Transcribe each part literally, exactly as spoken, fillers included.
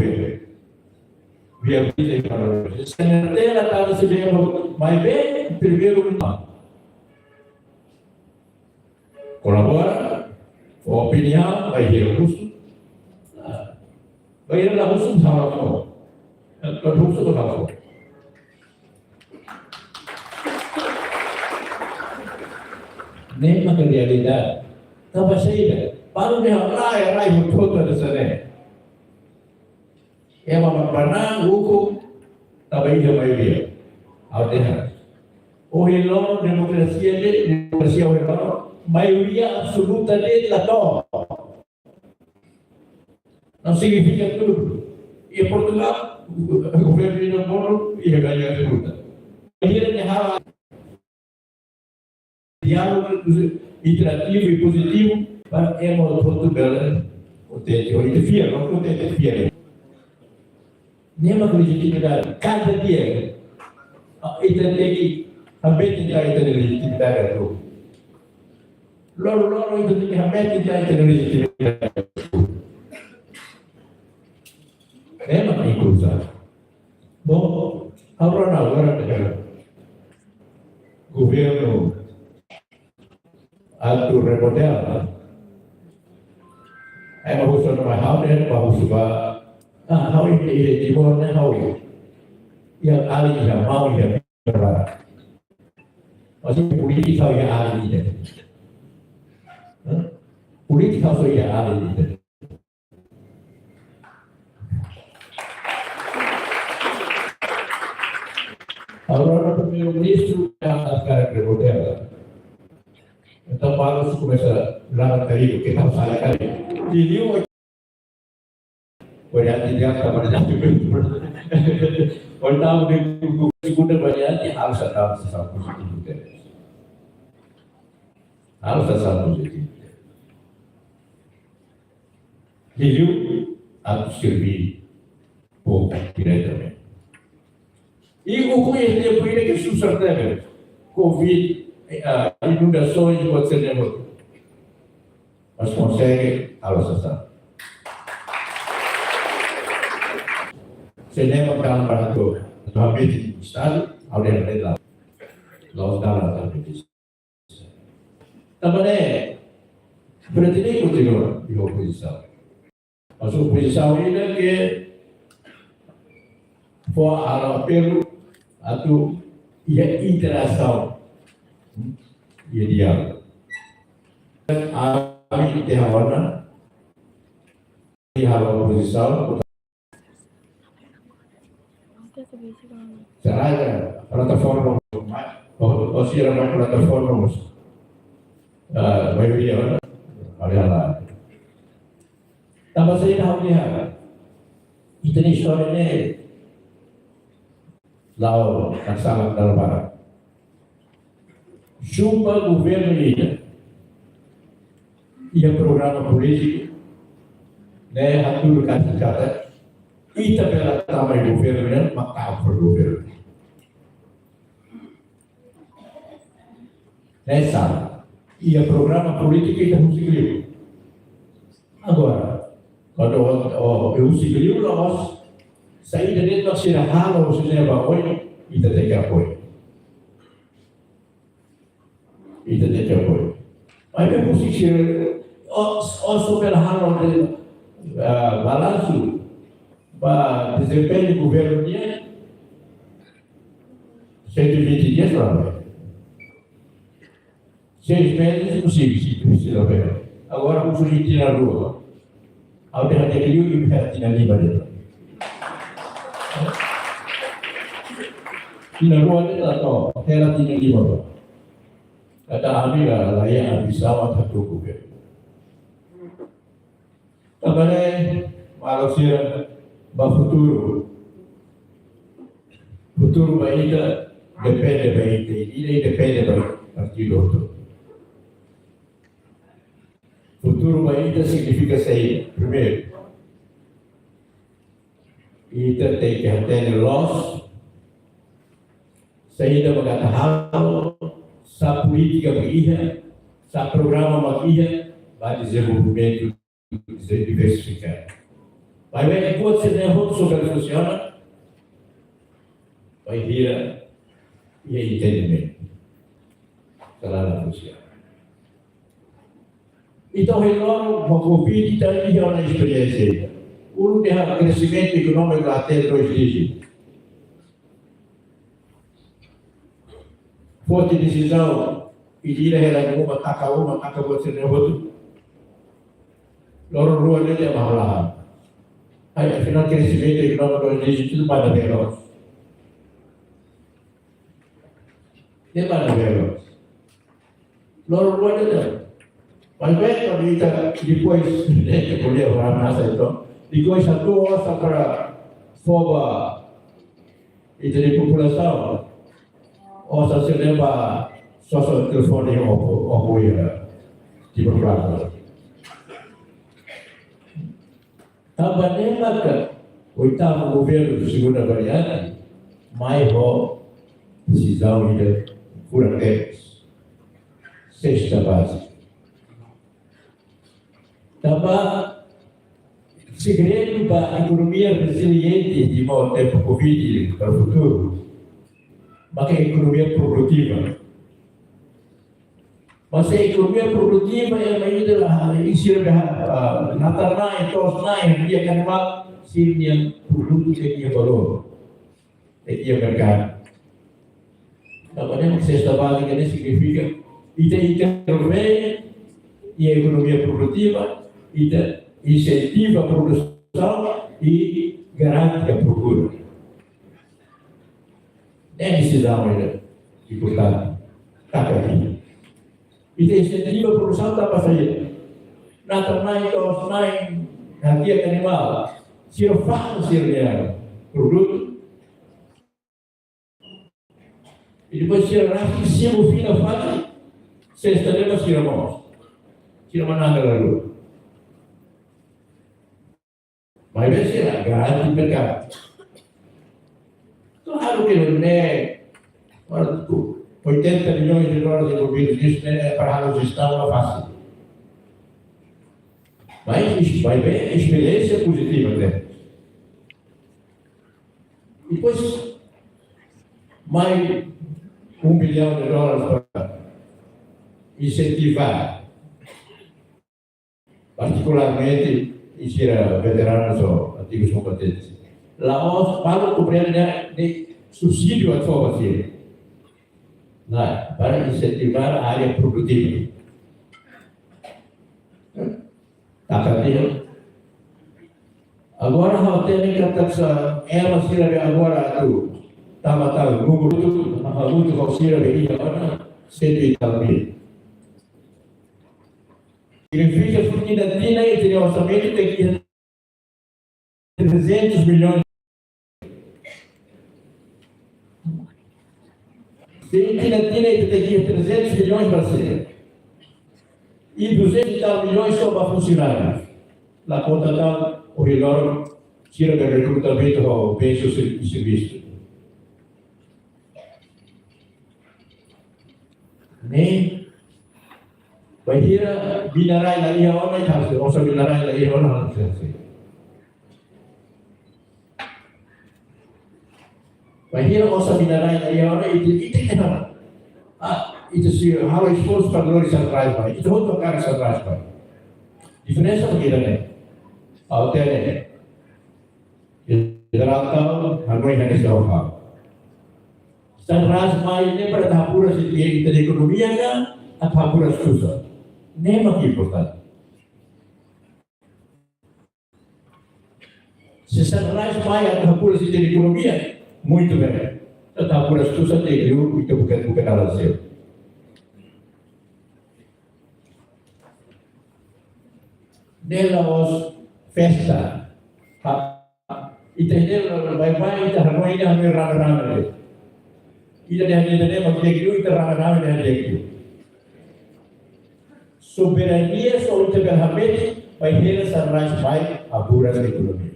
governu. Via vida e para o. Se na tela tá se vendo, mas bem, primeiro uma. Kolabora, opiniaun, bainhira husu. Ah, bainhira la husu, sama ko. Kalau husu, sama ko. Ne'e mak realidade. Tanba saida? Para de hablar, é rai, hotu-hotu hanesan ne'e. Ema mak panang, ukun, tanba ida maioria. Ha'u dehan. Ohin loron demokrasia de'it, demokrasia ohin loron, Maioria absoluta de'it la to'o. Não significa tudo. E Portugal, governo de Namoro, ia ganhar a disputa. Ele errava diálogo interativo e positivo para ema hotu bele kontente. Ou ita fiar, não kontente, fiar. Ne'e mak lejitimidade. Kada dia, ah, ita tenke hambetin ita-nia lejitimidade atu. Loron-loron ita tenke hambetin ita-nia lejitimidade atu. Ne'e mak inkluzaun. Bom, agora não, agora tem governo atu remodela. Ema husu ona mai ha'u de'it, ba husu ba. Ah, ha'u iha, iha Timor ne'e ha'u iha alin, iha maun, iha biar. Maksudnya politik ha'u iha alin ida. Hah? Politik ha'u só iha alin ida. Agora, o primeiro-ministro já está remodela. Então, Paulo se começa lá na Caribe, que não sai da Caribe. Liu, variante Delta, variante Omicron. Oitavu de segunda variante, harus ada satu positif. Harus ada satu positif. Liuliu atu serve povu diretamente. I ukun iha tempu ida ke susar tebes. Covid, eh, ah, inundasaun, buat sira-ne'e hotu. Mas konsege halo sasán. Se ne'e mak dalan ba atu, atu hambetin Estadu, ha'u dehan de'it la. La'ós dalan atu hambetin. Tanba ne'e, berarti ne'e kontinua iha opozisaun. Mas opozisaun ida ke fó halo apelu atu iha interasaun, iha diálogu. Ami iha ona, iha halo opozisaun, será plataforma, o, o sira mai plataforma, ah, maioria, né? Olha lá. Tanba saida ha'u dehan, ita-nia istória ne'e la'o naksalan dala barak. Subar governu ida iha programa polítiku ne'e hatudu katak ita bele tama iha governu ne'e mak kafur governu. Ne'e sala. Iha programa polítiku ita husik liu. Agora, kuandu o, o, o husik liu la'ós, saida de'it mak sira halo husi ne'e ba oin, ita tenke apoiu. Ita tenke apoiu. Maibé husik sira, o, o só bele halo de'it, ah, balansu ba dezempeñu governu nian, cento e vinte dias la bele. Seis meses, impossível, se, se la bele. Agora, husu tinan rua. Ha'u dehan de'it liu, imi hela tinan lima de'it. Tinan rua de'it la to'o, hela tinan lima de'it. Katak ami la, la iha ambisaun atu hatudu governu. Tanba ne'e, maluk sira, ba futuru. Futuru ba ita, depende ba ita, ida depende ba partidu hotu. Futuru ba ita signifika saida? Primeiru, ita tenke hatene loos saida mak ita halo, sá polítika mak iha, sá programa mak iha ba dezenvolvimentu diversifikadu. Maibé buat sira-ne'e hotu só bele funsiona bainhira iha entendimentu. Sala la funsiona. Entaun, ha'u hanoin, ba Covid ita iha ona esperiénsia. Uluk dehan kresimentu ekonómiku la hatene dois díjitu. Foti desizaun, ida-idak hela uma, taka uma, taka buat sira-ne'e hotu. Loron rua ne'e dehan mak la'o. Ai, afinál, kresimentu ekonómiku dois díjitu, ita bá na veloz. Ita bá na veloz. Loron rua de'it. Mas bem, kuandu ita depois, ita ko'alia ba nasa itu. Depois atu osan para fó ba ita-nia populasaun. Osan sira-ne'e ba sosa telefone ho, ho apoiu, eh, di programa. Tanba ne'e maka oitavu governu segunda variante mai ho desizaun ida furak tebes. Sesta bázika. Tanba segredu ba ekonomia reziliente de mau tempu covid para futuru, maka ekonomia produtiva. Mas se ekonomia produtiva é uma ida la, isir da, ah, natarna, entonces na, dia kan mal, sira-nia produtu, sira-nia valór. Iha merkadu. Tanba ne'e sesta bázika ne'e signifika ita intervein iha ekonomia produtiva, ita insentiva produsaun i garante prokura. Ne'e desizaun ida importante. Taka tiha. Ita insentiva produsaun tanba saida? Natar-na'in, to'os-na'in, hadi'a animál. Sira fa'an sira-nia produtu. I depois sira rasik simu fila fali, sesta leba sira mós. Sira manán lalu. Mas bem, sira garante merkadu. Klaru ke ne'e, ora, oitenta milhões de dólares envolvidos nisso, ne'e para a gestão não é fácil. Mas, mas bem, experiência positiva temos. Depois, mais um bilhão de dólares para incentivar, particularmente, sira veteranus ou antigos combatentes. La'ós, balu komprende, ne'e, ne'e subsídiu atu fó ba sira. Ne'e, para incentivar a área produtiva. Taka tiha. Agora, ha'u hatene katak ema sira be agora atu tama tau númeru, hamutuk ho sira be iha ona, cento e tal mil. Signifika fó tinan-tinan ita-nia orsamentu tenke trezentos milhões. Tinan-tinan ita tenke trezentos milhões ba sira. I duzentos e tal milhões só ba funsionáriu. La konta tan, ohin loron, sira be rekrutamentu ho bensu ser-, servisu. Ne'e, bainhira mina-rai la iha ona, ita haree, osan mina-rai la iha ona, haree. Bainhira osan mina-rai la iha ona, ita, ita, ita, ah, ita sei halo esforsu para lori Sunrise mai. Ita hotu hakarak Sunrise mai. Diferensa bainhira ne'e. Ha'u hatene. Jenerál tau, hanoin hanesan ha'u. Sunrise mai ne'e para atu haburas ita-nia ekonomia ka, atu haburas susar. Ne'e mak importante. Se Sunrise mai atu haburas ita-nia ekonomia, muito bem. Atu haburas susar, ita buka, buka dalan seluk. Ne'e la'ós festa. Ha, ita ne'e baibain, ita hanoin, ita hanoin rame-rame. Ita dehan ita ne'e mak di'ak liu, ita rame-rame dehan di'ak liu. Soberania só ita bele hametin bainhira Sunrise mai haburas ekonomia.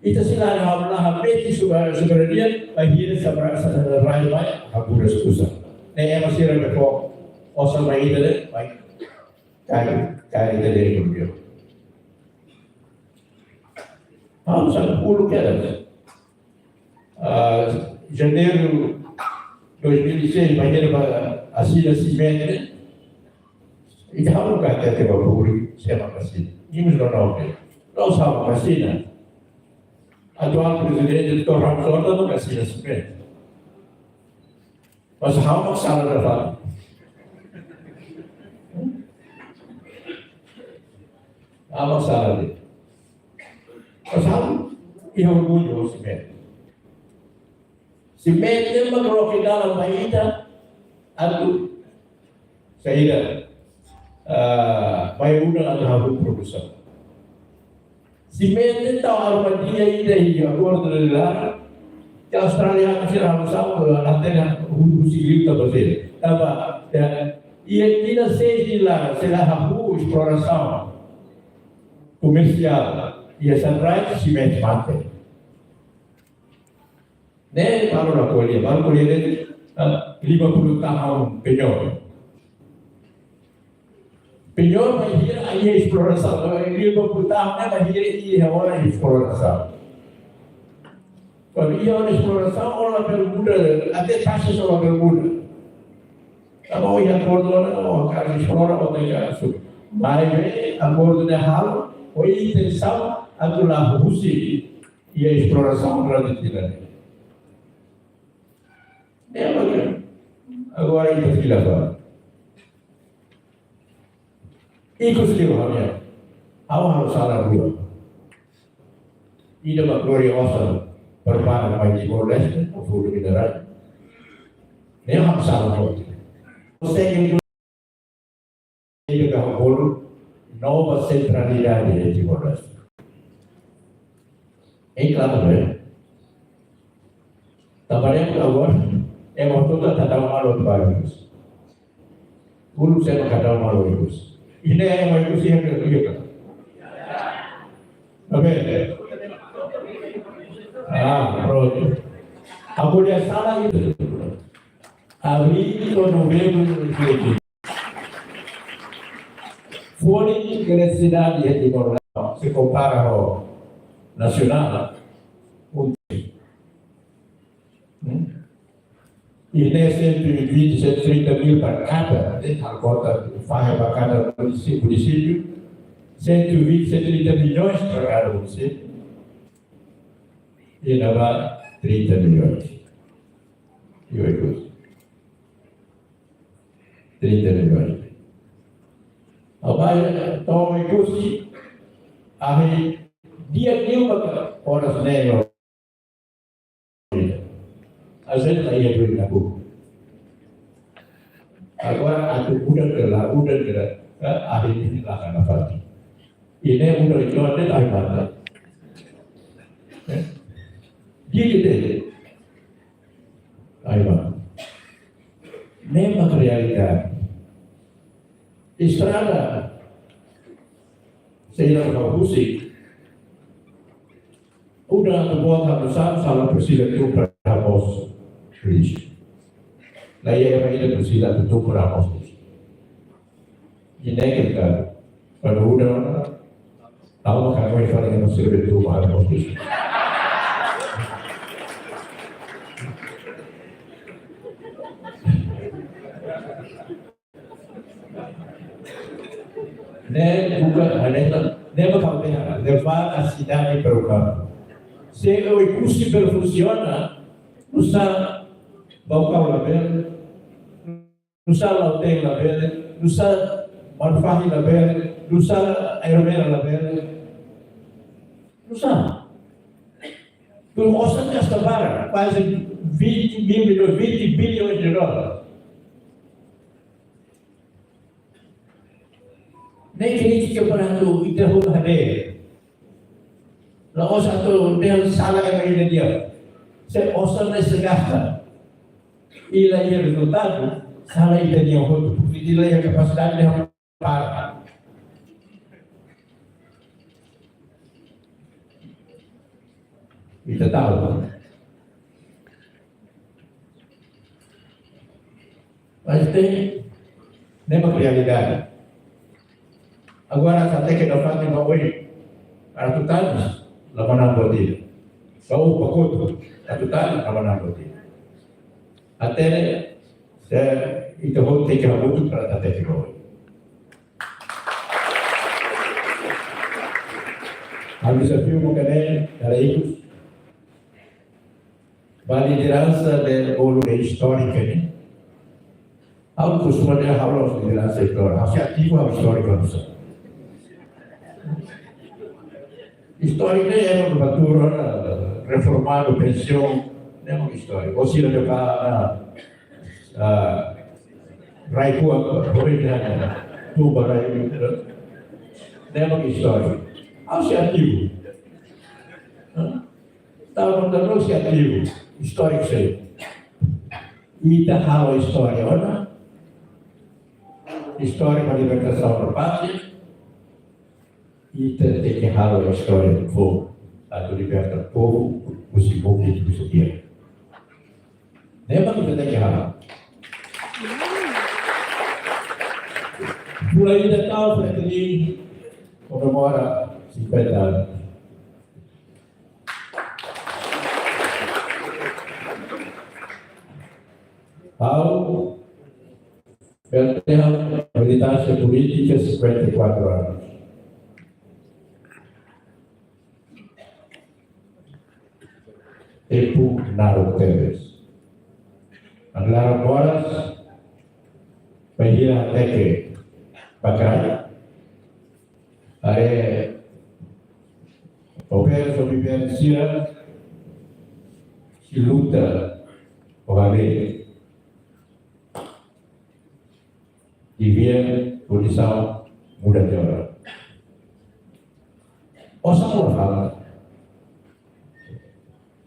Ita sei la, la, la hametin sobe-, soberania bainhira Sunrise, Sunrise mai haburas susar. Ne'e ema sira be fó osan ba ita de'it, mai kaer, kaer ita-nia ekonomia. Vamos a pulu kedas. Ah, janeiru dois mil e seis, bainhira ba asina simente, ita halo katak ba públiku, sé mak asina. Ita mós la hatene. La'ós ha'u mak asina. Atuál prezidente, doutór Ramos Horta, mak asina simente. Mas ha'u mak sala de'it. Ha'u mak sala de'it. Mas ha'u iha orgullu ho simente. Simente mak loke dalan ba ita atu saida, ah, mai udan atu hahú produsaun. Simente tau armadilla ida iha akordu de la, ke Austrália sira hahú sa'e, la tena hahú sigi liu tanba sira. Tanba, ya, iha tinan seis nia laran, sira hahú esplorasaun komersiál, iha Sunrise, simente mate. Ne'e balu la ko'alia, balu ko'alia de'it, ah, lima puluh tahun penhor. Penhor bainhira iha esplorasaun, lima puluh tahun ne'e bainhira iha ona esplorasaun. Kuandu iha ona esplorasaun, ó labele muda, até taxas ó labele muda. Tanba ó iha akordu ona, ó hakarak esplora, ó tenke asume. Maibé akordu ne'e halo ho intensaun atu la husik iha esplorasaun durante tinan ne'e. Ne'e mak agora ita fila fali. Ikus liu ha'u-nia, ha'u halo sala rua. Ida mak Gloria Osan prepara mai Timor-Leste, ho fundu minerál. Ne'e ha'u sala rua. Konsege ida ka bolu nova sentralidade de Timor-Leste. Em claro, né? Trabalhamos agora, é uma toda tadau malo de bairros. Ulu sema kadau malo ikus. Ida é uma ikus yang kedua. Tá bem? Ah, pronto. Agora sala ida. Abril to'o novembru de dois mil e vinte. Folin eletrisidade iha Timor, se kompara ho nasionál, um, hmm? I ne'e cento e vinte, cento e trinta mil para cada, né? Halo kota faixa para cada município, município, cento e vinte, cento e trinta milhões para cada município. E não há trinta milhões. E o recurso? Trinta milhões. Abai, tau Oekusi, ahi, dia lima ka oras ne'e. A gente la iha duit na buku. Agora, atu udan ka lae, udan ka lae, eh, ahi ne'e la kana fati. I ne'e udan itu ada, ahi mata. Eh? Dia dia. Ahi mata. Ne'e mak realidade. Estrada. Sei la husik. Udan atu boot halo sala, sala presiza tun para hamoos lixu. La iha ema ida presiza atu tun para hamoos lixu. I ne'e ke ka, para udan, ha'u hakarak fali ema sira tun para hamoos lixu. Ne'e buka, ne'e, ne'e mak ha'u dehan, levar a cidade para o campo. Se Oekusi bele funsiona, nusá Baucau labele, nusá Lautém labele, nusá Manufahi labele, nusá Ermera labele. Nusá. Tuir osan gasta barak, kuaze vinte mil milhões, vinte bilhões de dólares. Ne'e krítika para atu ita hotu hadeer. La'ós atu dehan sala ema ida nian. Se osan ne'e sei gasta, i la iha rezultadu, sala ita-nian hotu, porque ita la iha kapasidade de para. Ita tahu. Mas ne'e, ne'e mak realidade. Agora, se hateke nafatin ba oin, atu tanu, la manán buat ida. Ba oin, ba kotuk, atu tanu, la manán buat ida. Até, se, ita hotu tenke hamutuk para hateke ba oin. Ha'u dezafiu mak ne'e, dala ikus. Ba lideransa de olu de istóriku ne'e. Ha'u kostuma dehan ha'u la'ós lideransa istóriku. Ha'u sei ativu, ha'u istóriku, ha'u sei. Istóriku ne'e ema ba tuur ona, reformadu, pensaun, ne'e mak istóriku. Ou sira dehan, ah, ah, Rai Kuak, Rai Dana, Tuba Rai, ne'e mak istória. Ha'u sei ativu. Hã? Tau kontadór sei ativu. Istória sei. Ita halo istória ona. Istória ba libertasaun ba pátria. Ita tenke halo istória ba povu, atu liberta povu husi buat ida-ne'ebé. Ne'e mak ita tenke halo. Bulan ida tau, Fretilin komemora cinquenta anos. Ha'u, P L T H, militánsia polítika cinquenta e quatro anos. Tempu naruk tebes. Agora moras, bainhira hateke ba kraik. Haree, operáriu sira, sei luta, ogabe. Devia posisaun muda de hora. Osan ora fala.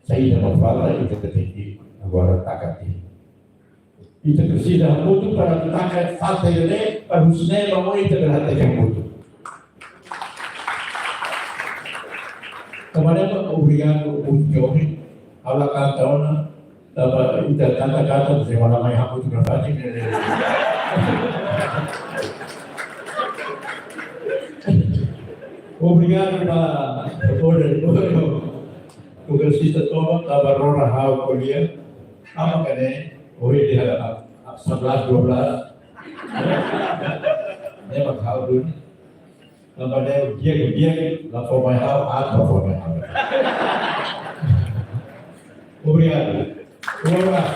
Saida mak falta, ita tenke agora taka tiha. Ita presiza hamutuk para taka falta ida-ne'e, para husi ne'e ba oin ita bele hateke hamutuk. Kamarada, obrigadu, muito jovem. Ha'u la kanta ona, tanba ita kanta-kanta, se mana mai hamutuk nafatin. Obrigadu ba, ora, ora, kongresista tomak, tanba rona ha'u ko'alia. Aban karik, ohin dia, sebelas dua belas. Ne'e mak ha'u duni. Tanba ne'e di'ak, di'ak, la fó mai ha'u, aat la fó mai ha'u. Obrigadu. Um abraço.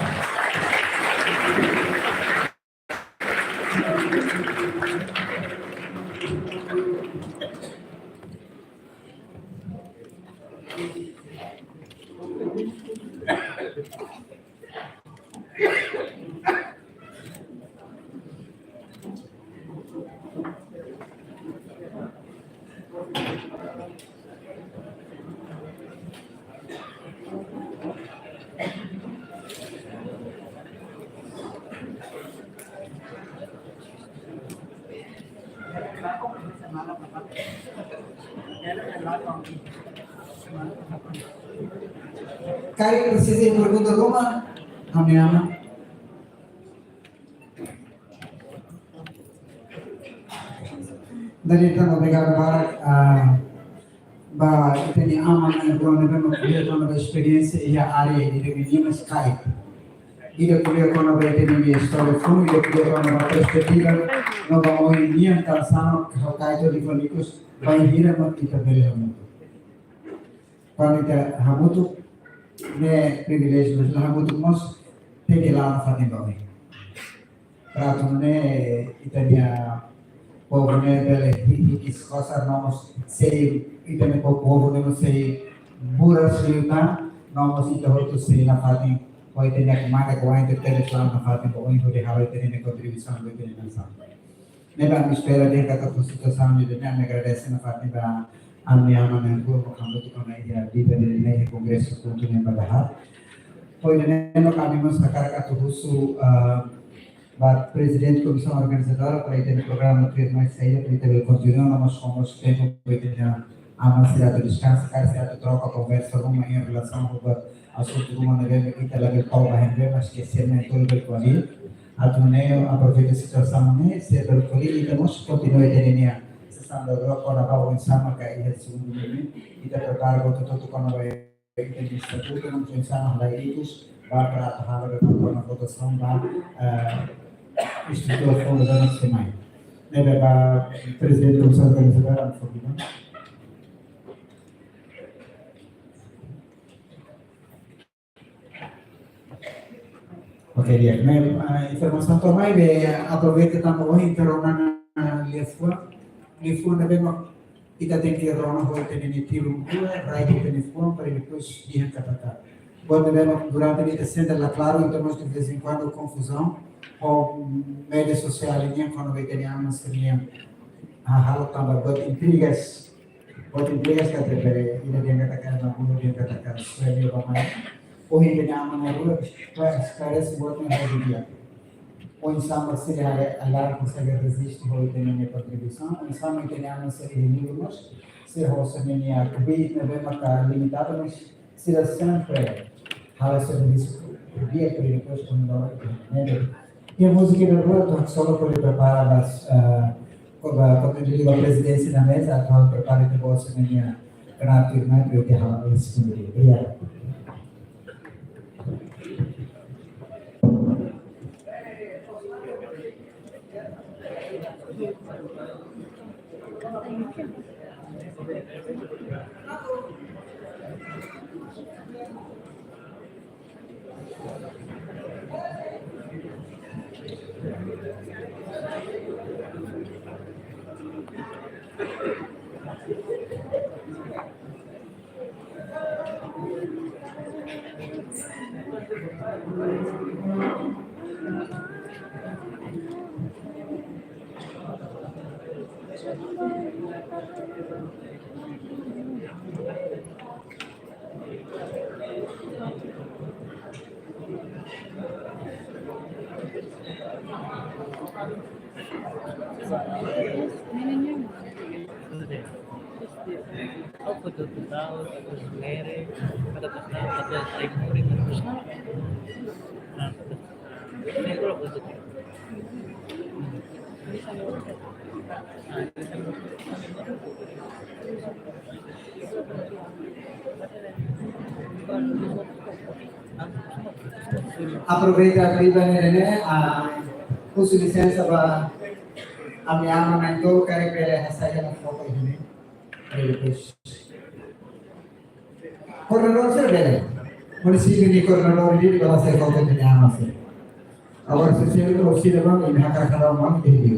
Karik presiza pergunta ruma, ami ama. Dani, entaun, obrigadu barak, ah, ba ita-nia aman-aman ne'ebé mak ko'alia kona-ba esperiénsia iha área ida-ne'e, nia mós karik. Ida ko'alia kona-ba ita-nia istória fundu, ida ko'alia kona-ba perspetiva, no ba oin nian, tansá mak ha'u kaitu di fanikus, bainhira mak ita bele hamutuk. Kuandu ita hamutuk, ne'e priviléjiu, mas la hamutuk mós, tenke la'o nafatin ba oin. Para atu nune'e ita-nia povu ne'e bele hi-, hikis kosar no mós sei, ita-nia po-, povu ne'e mós sei buras liután, no mós ita hotu sei nafatin, ho ita-nia kmanek oan ita tenke la'o nafatin ba oin hodi halo ita-nia kontribuisaun ba ita-nia nasaun. Ne'ebé ami espera dehan katak situasaun ida-ne'e, ami agradese nafatin ba ami-nia aman na'in-rua mak hamutuk ona iha vida ida-ne'e, iha kongresu KHUNTO ne'ebé dahar. Ho ida-ne'e mak ami mós hakarak atu husu, ah, ba prezidente komisaun organizadora para ita-nia programa tuirmai saida para ita bele kontinua, no mós ho mós tempu para ita-nia aman sira atu deskansa, karik sira atu troka konversa ruma em relação ho buat asuntu ruma ne'ebé ita labele tau ba iha ne'ebá, mas ke sira na'in-tolu bele ko'alia. Atu nune'e aproveita situasaun ne'e, sira bele ko'alia, ita mós kontinua ita-nia sesaun dook kona-ba oinsá maka iha segundu ne'e, ita prepara buat hotu-hotu kona-ba ita-nia estatutu, no oinsá mak halai ikus, ba para atu halo de'it kona-ba votasaun ba, eh, estrutura fundu dala ruma. Ne'ebé ba prezidente komisaun organizadora, por favor. Oke, di'ak. Ne'e, ah, informasaun tomak ne'ebé aproveita tanba ohin ita rona ona liafuan. Liafuan ne'ebé mak ita tenke rona ho ita-nia tilun rua, rai ita-nia fuan, para depois iha kata-kata. Buat ne'ebé mak durante ita sente la klaru, ita mós de vez em quando konfuzaun. ho média sosiál nian, kuandu ita-nia aman sira-nia halo tanba buat intrigas. Buat intrigas katak bele, ida dehan katak ema bolu, dehan katak suami ba mai. Ohin ita-nia aman na rua, eskla-, esklarese buat ne'e ho di'ak. Oinsá mak sira haree alarme, konsege reziste ho ita-nia kontribuisaun. Oinsá mak ita-nia aman sira iha liur mós, sira ho sira-nia kbiit ne'ebé maka limitadu, mas sira sempre halo servisu di'ak, para depois kuandu ne'e. E a música da rua, entaun só para prepara as, ah, ko-, ba, ko-, ba prezidénsia na meza, entaun prepara ita-boot sira-nia knaar tuirmai, para ita halo responde. Obrigadu. Aproveita a triba ne'e, ah, husu lisensa ba ami-nia aman, entaun karik bele hasai hela foto ne'e. Depois. Koordenadór sira bele. Munisípiu nia koordenadór ida-ne'e bele hasai foto nia aman sira. Agora, se sira atu sira bá, imi hakarak halo mai, imi.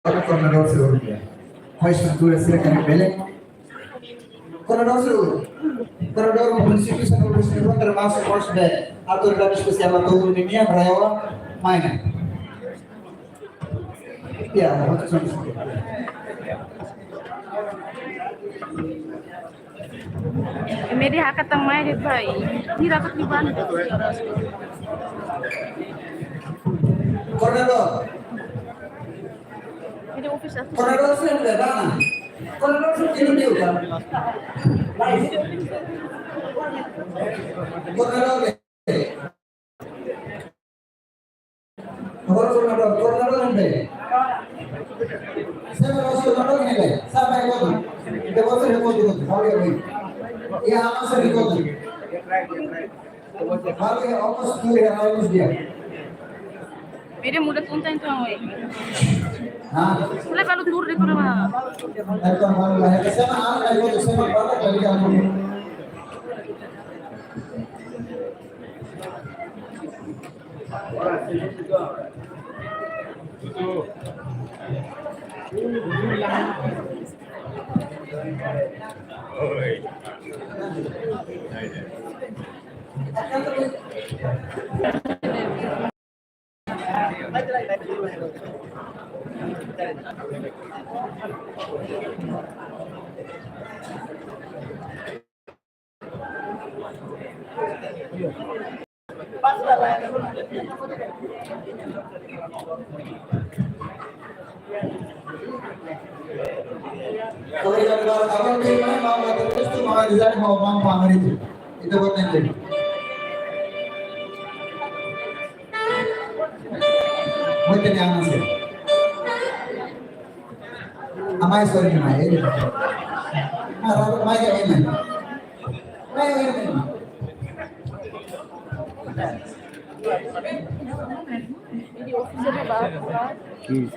Koordenadór sira bele. Ho assinatura sira karik bele. Koordenadór sira. Koordenadór munisípiu sira bele, termasuk mós be autoridade espesiál atu nia, Brayawa, mai ne'e. Ya, imi dehan katak mai de'it, pai. Imi rapat di mana? Koordenadór. Imi ofis atu. Koordenadór sira ne'ebé? Koordenadór sira ne'ebé? Koordenadór. Agora koordenadór, koordenadór ne'ebé? Sé mak koordenadór ne'ebé? Sá mak koordenadór? Ita-boot sira kotu, kotu. Halo ya, oi. Ya, aman sira kotu. Halo ya, aman sira, halo ya. Beda muda tunta itu, oi. Hah? Mulai balu tur di kurma. Entaun, balu lah. Sé mak, ah, kotu, sé mak, balu, balu, balu. Obrigadu, agora, agora tem mais, vamos bater o texto, vamos analisar, vamos, vamos para a Marito. Ita-boot ne'e. Muito bem, Ana Célia. A mais foi demais, ele. Ah, mais é ele. Mais é ele. Isso.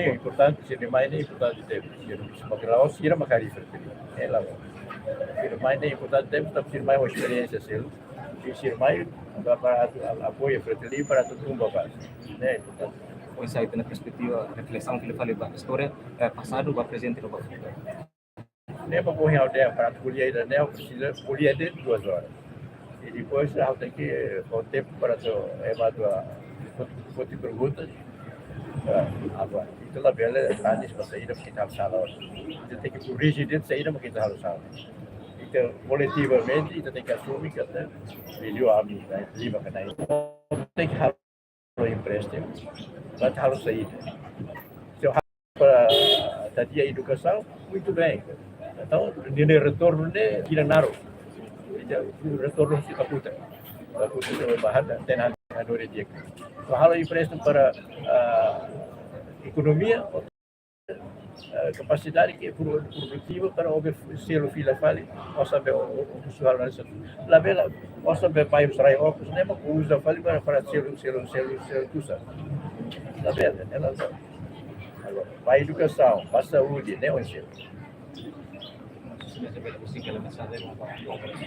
ne'e importante, sira mai ne'e importante tebes. Sira, sira mak harii Fretilin. É la. Sira mai ne'e importante tebes, tanba sira mai ho esperiénsia seluk. I sira mai ba, ba atu a-, apoia Fretilin para atu tun ba baze. Ne'e importante. Oinsá ita-nia perspetiva, reflesaun fila fali ba istória, eh, pasadu, ba prezente no ba futuru? Ne'e ba ohin aldeia para ko'alia ida-ne'e, presiza ko'alia de'it duas oras. I depois ha'u tenke, eh, fó tempu para atu, eh, ba atu, ah, foti, foti perguntas. Ah, agora, ita labele tanis ba saida mak ita halo sala. Ita tenke korrije de'it saida mak ita halo sala. Ita koletivamente, ita tenke asume katak, liuliu ami, ne'e, lima ka na'in. Tenke halo empréstimu, ita halo saida. Se halo para atu hadi'a edukasaun, muito bem. Entaun, nia retornu ne'e, kira naro. Entaun, retornu sei kaputa. Kaputa sei ba hada, tenke halo di'ak. Se halo empréstimu para, ah, ekonomia, eh, kapasidade ke pro-, produtiva para obe selu fila fali, osan be o, o, o, sual na selu. Labele, osan be mai usrai okus, ne'e mak uza fali para, para selu, selu, selu, selu tusa. Labele, ne'e la. Agora, ba edukasaun, ba saúde, ne'e oinsá?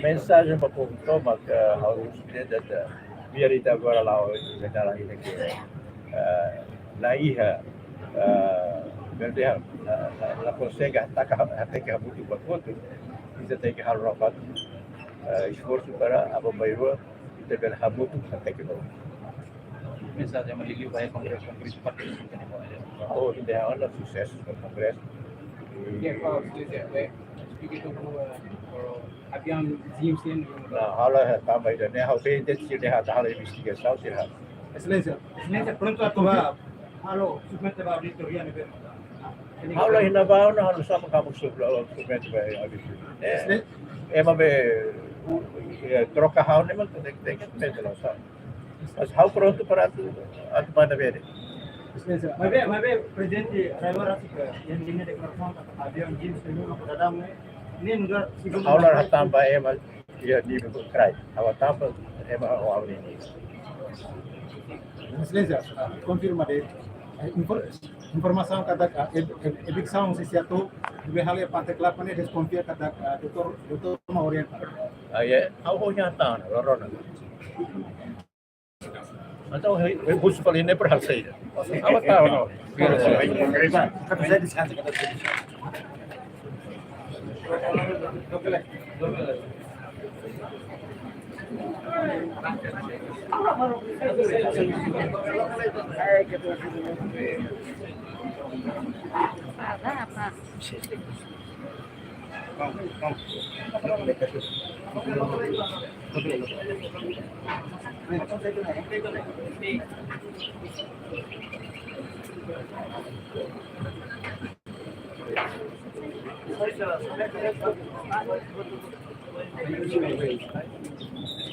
Mensajen ba povu tomak, eh, ha'u dehan, eh, biar ita agora la, ita la iha ke, eh, la iha, eh, berdeham, la, la, la konsege hateke, hateke hamutuk ba kotuk, ita tenke halo rapat, eh, esforsu para aban-bainrua ita bele hamutuk hateke ba. Mensajen ba liuliu ba iha Kongresu, Kongresu partidu sira ne'e ba iha. Oh, ita halo susesu ba Kongresu. Oke, Pak, sudah siap, baik. Sedikit tunggu, eh, kalau aviaun James ini. Nah, halo ya, tanba ida-ne'e, ha'u be ente sira halo investigasaun sira. Exelénsia, Exelénsia, prontu atu ba, halo, submete ba auditoria ne'ebé. Ha'u la iha ne'ebá, ha'u la sabe katak sub-, submete ba auditoria. Eh, Exelénsia. Ema be, u-, eh, troka ha'u ne'e, mas tenke, tenke, tenke la sabe. Mas ha'u prontu para atu, atu manda bele. Exelénsia, maibé, maibé, prezidente Raila Rossi ke, iha ninia deklarasaun katak aviaun James ke numa kota damu, ne'e nu'udar, segundu. Ha'u la hatán ba ema, iha nivel kraik. Ha'u hatán ba ema ho ha'u-nia nivel. Exelénsia, konfirma de'it, eh, infor-, informasaun katak, eh, ev-, ev-, eviksaun sei, sei atu, be halo iha Pante Kelapa ne'e deskonfia katak, eh, doutór, doutór mak orienta. Ah, ya, ha'u ho nia hatán, la rona. Entaun, eh, eh, husu fali ne'e para halo saida. Ha'u hatán, no.